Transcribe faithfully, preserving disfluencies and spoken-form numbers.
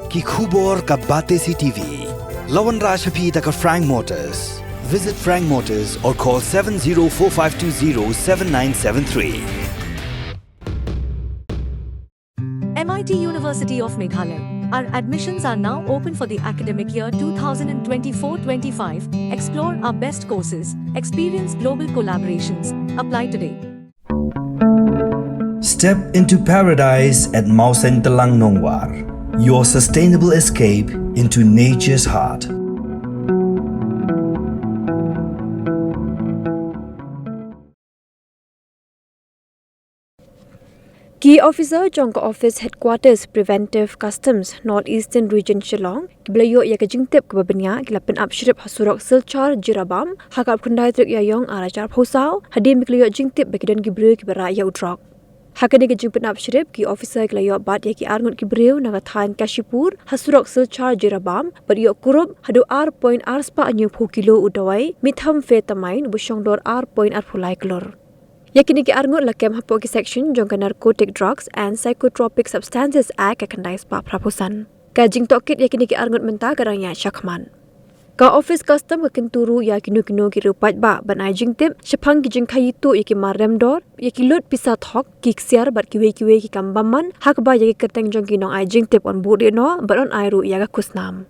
Ki khubor ka Batesi TV. La wanrah sha phi da ka Frank Motors. Visit Frank Motors or call seven zero four five two zero seven nine seven three. M I T University of Meghalaya. Our admissions are now open for the academic year two thousand twenty-four twenty-five. Explore our best courses, experience global collaborations. Apply today. Step into paradise at Mawsyntelang Nongwar, your sustainable escape into nature's heart. Ki officer jong ka Office Headquarters Preventive Customs North Eastern Region Shillong, kiba la ïoh ïa ka jingtip kaba bniah, ki la pynap shrip ha surok Silchar Jiribam ha ka arphew khyndai tarik Ïaïong ar hajar arphew saw, hadien ba ki la ïoh jingtip ba ki don ki briew kiba rah ïa u drok. Ha kane ka jingpynap shrip, ki officer ki la ïoh bat ïa ki arngut ki briew na ka thaiñ Kashipur ha surok Silchar Jiribam, bad ïoh kurup haduh ar point ar spah hynñiewphew kilo u dawai methamphetamine uba shongdor ar point arphew lai klur. Ïa kine ki arngut la kem hapoh ki section jong ka Narcotic Drugs and Psychotropic Substances Act ka khyndai spah phraphew san. Ka jingtohkit ïa kine ki arngut mynta ka dang ïaid shakhmat. Ka Office Custom ka kyntu ruh ïa kino kino ki riew paidbah ban ai jingtip shaphang ki jingkhaïi tuh ïa ki mar remdor, ïa ki lut pisa thok, ki ksiar bad kiwei kiwei ki kam bymman, ha kaba ïa ki kyrteng jong ki nongai jingtip yn buh rieh noh bad yn ai ruh ïa ka khusnam.